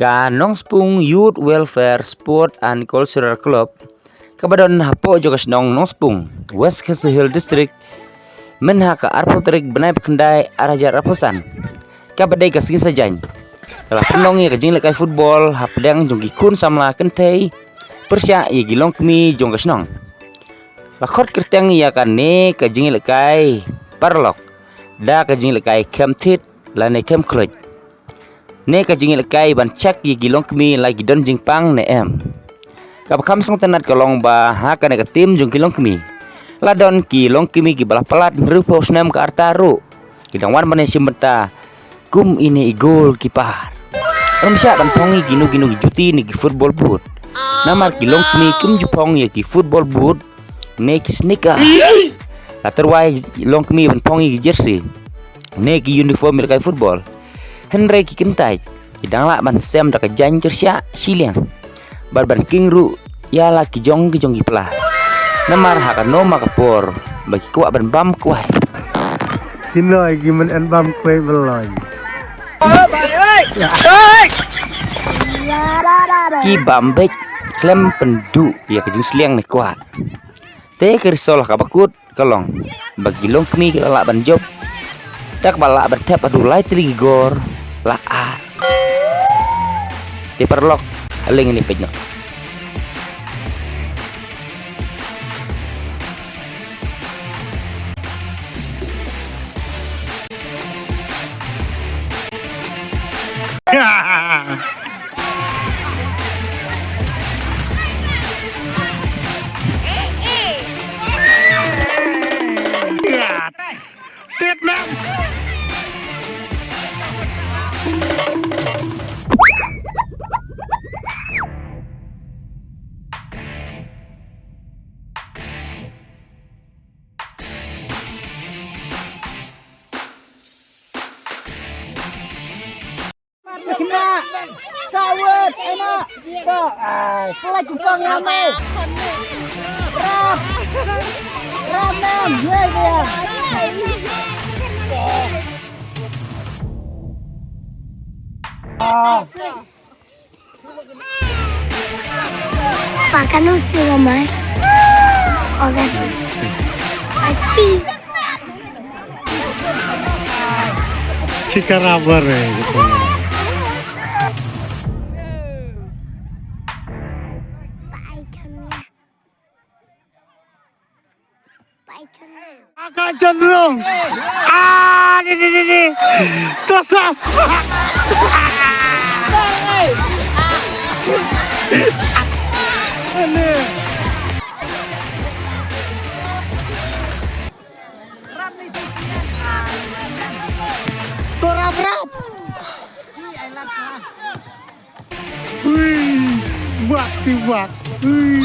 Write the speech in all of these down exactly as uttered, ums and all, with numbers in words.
Ka Nongspung Youth Welfare Sport and Cultural Club, kaba don hapoh jong ka shnong Nongspung, West Khasi Hills District, mynha ka arphew tarik bnai ba khyndai ar hajar arphew san, kaba dei ka sngi Saitjaiñ, ka la pynlong ïa ka jinglehkai football hapdeng jong ki khun samla kynthei pyrshah ïa ki longkmie jong ka shnong. La khot kyrteng ïa kane ka jinglehkai paralok da ka jinglehkai khem thied lane khem khluit, ne ka jinglehkai ban check ïa ki longkmie la ki don jingpang ne em. Kaba kham sngewtynnat ka long ba ha kane ka team jong ki longkmie la don ki longkmie kiba la palat hynriewphew snem ka rta ruh, ki dang wan ban ïashim bynta kum ine i goalkeeper. Ym shah ban phong ïa kino kino ki juti ne ki football boot, namar ki longkmie kim ju phong ïa ki football boot ne ki sneaker. La tyrwa ïa ki longkmie ban phong ïa ki jersey ne ki uniform ïalehkai football. Hynrei ki kynthei ki dang lah ban sem da ka jaiñ kyrshah shiliang bad ban king ruh ïa la ki jong ki jong ki pla, namar ha kano ma ka por ba ki kwah ban bam kwai. Ki noi ki myn-em bam kwai ba loin. Ki bam beit khlem pynduh ïa ka jingsliang ne kwah. Te ka risol ha kaba kut ka long ba ki longkmie ki la lah ban jop, da kaba lah ban thep haduh lai tylli ki gor la ar. Te paralok, ha lyngngoh ngin ïa peit noh. Kena. Sawat, enak. To, ai, pulai ku kong ïa me. Rap. Rap nam, ye ye. Ah. Pakan usia mai. Oke. Ati. Chika rubber eh, gitu. Pakai cenderung. Ah, ni, ni, ni, ni. Tersesat. Ini. Terap-rap. Hui, bak ti bak. Hui.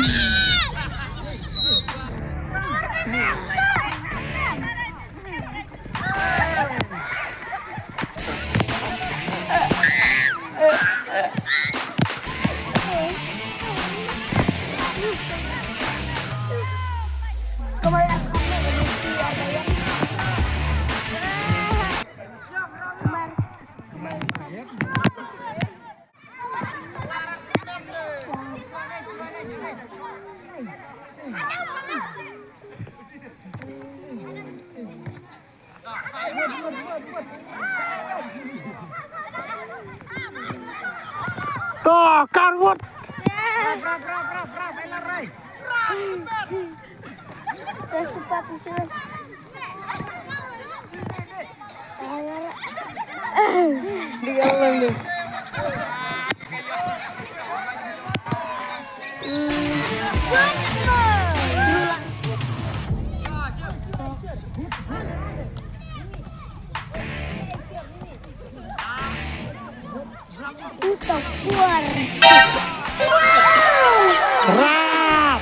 To, Karwut. Rap, rap, rap, rap, rap, elar rai. Terus cepat, terus. Di dalam tu. Itu kuar. Rap.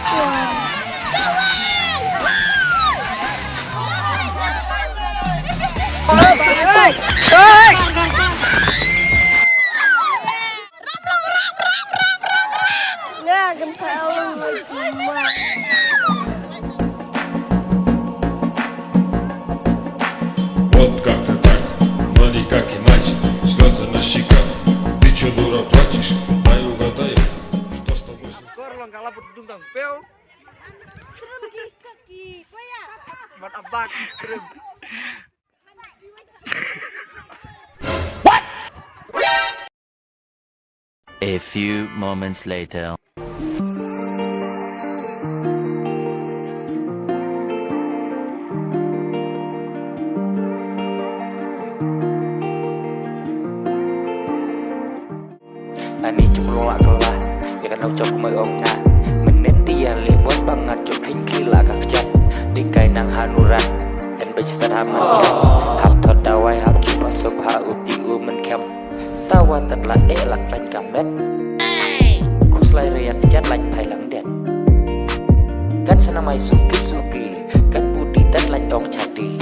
Nggak, gempa Allah. Вот как-то так, но никак иначе. Слёзы на щеках, ты чё, дура, плачешь? A few moments later. Ani chung long la kala, ya kan nau chok mai ong na. Menen dia le buat bangat chok khin kila ka kjat. Di kai nang hanurat, dan bej stad ha man chat. Hap thot dawai, hap chupa sop ha uti u men kem. Tawa tat la e lak lain ka met. Khuslai re ya kjat lain phai lang den. Kan sana mai suki suki, kan pudi tat lain dong chati.